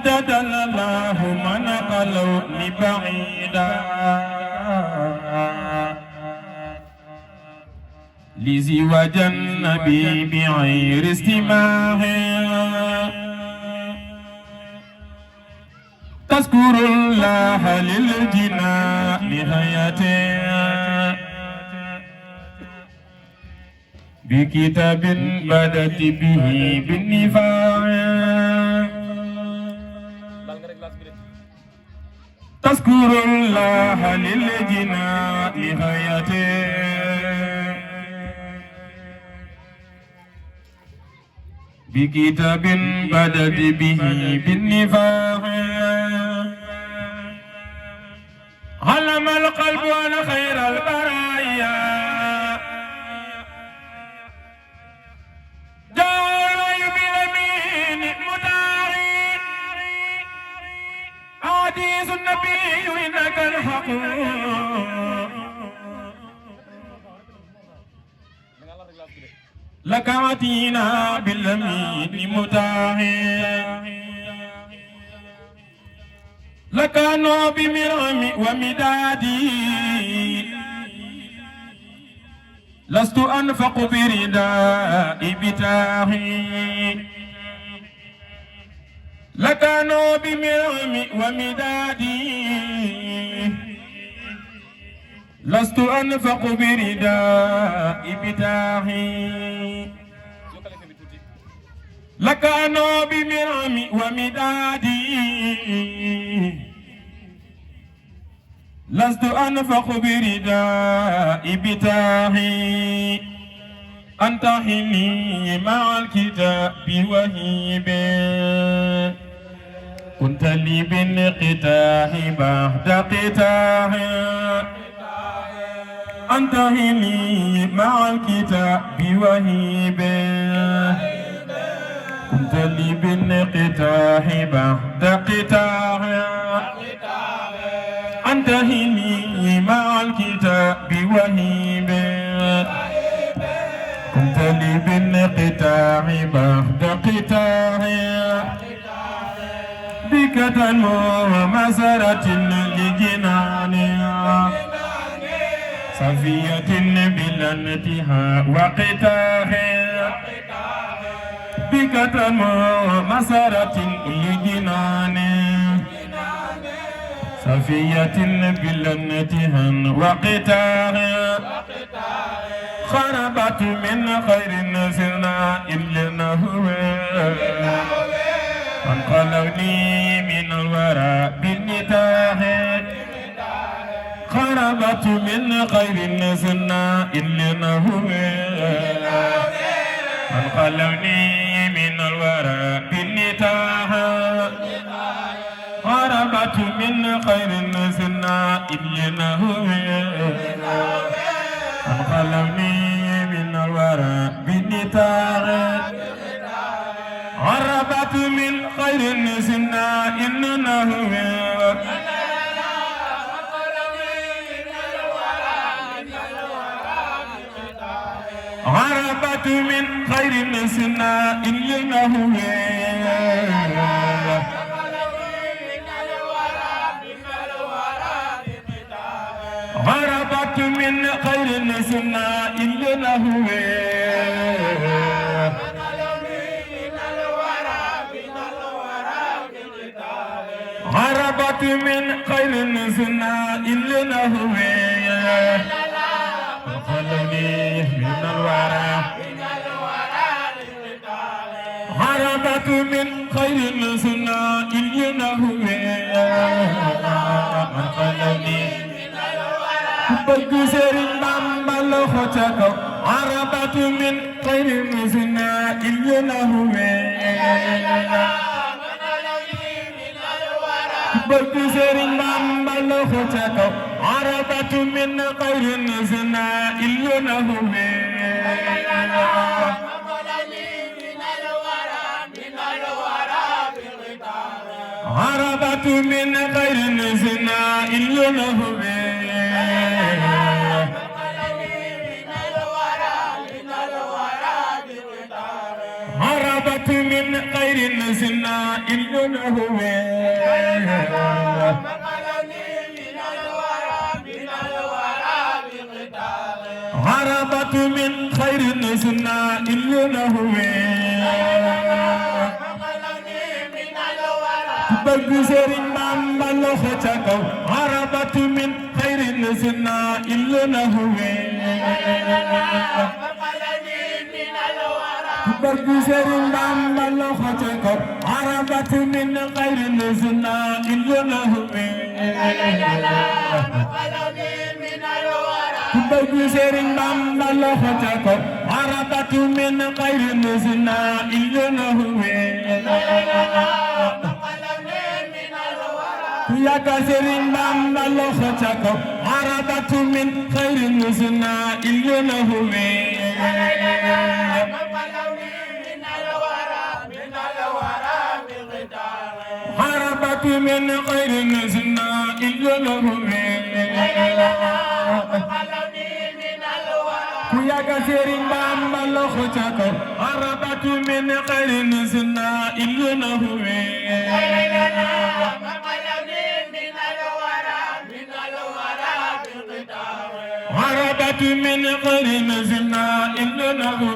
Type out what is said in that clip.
مدد الله من قلوا لبعيدا لزواج النبي بعير استماع تذكر الله للجنان نهايته بكتاب بدت به بالنفاع تذكر الله للجنان نهايته بكتاب بدت به بالنفاق علم القلب على خير البرايا جاء باليمين مداري حديث النبي انك الحق لك عتينا بالأمين متاهي لك نوب مرام ومدادي لست أنفق برداء بتاهي لك نوب مرام ومدادي لست أنفق برداء بتاهي لك أنا بمرامي ومدادي لست أنفق برداء بتاهي أنت حلي مع الكتاب وهيبي كنت لي بالقتاح بعد قتاح أنت هلي مع الكتاب وهيبه كنت لي بالقتاح بعد قتاح أنت هلي مع الكتاب وهيبه كنت لي بالقتاح بعد قتاح بك تنمو مسرة لجنانها صفية بلنتها وقتاه بك تنمو مسرة لجنان صفية بلنتها وقتاه خربت من خير سرنا إلا هو انقلبني من الورى بالنتاه خربت من خير سرنا إلا هو انقلبني من الورى بالنتاه خربت من خير سرنا إلا هو انقلبني من الورى بالنتاغ عربت من خير سنا إنه عربت من خير سنا إنه غربت من خير سنا إلا هو غربت من خير سنا إلا هو خلوني من الورى غربت من خير سنا إلا هو خلوني bëgg Sëriñ Bamba loxo ca kaw arabatu min xayri musna illahu bëgg Sëriñ Bamba loxo ca kaw arabatu min xayri musna illahu arabatu min xayri musna illahu هربت من خير سنا إلا نهو هربت من خير نزنا إلا نهو bëgg Sëriñ Bamba loxo ca kaw harabat min khayrin zina illa nahwe bëgg Sëriñ Bamba loxo ca kaw harabat min khayrin zina illa nahwe bëgg Sëriñ Bamba loxo ca kaw harabat min khayrin zina illa nahwe يا Sëriñ Bamba loxo ca kaw harabat min khayrin zina illa nahwe harabat min khayrin zina illa nahwe يا Sëriñ Bamba loxo ca kaw harabat min khayrin zina illa nahwe هربت من غير نزلنا إلا نهو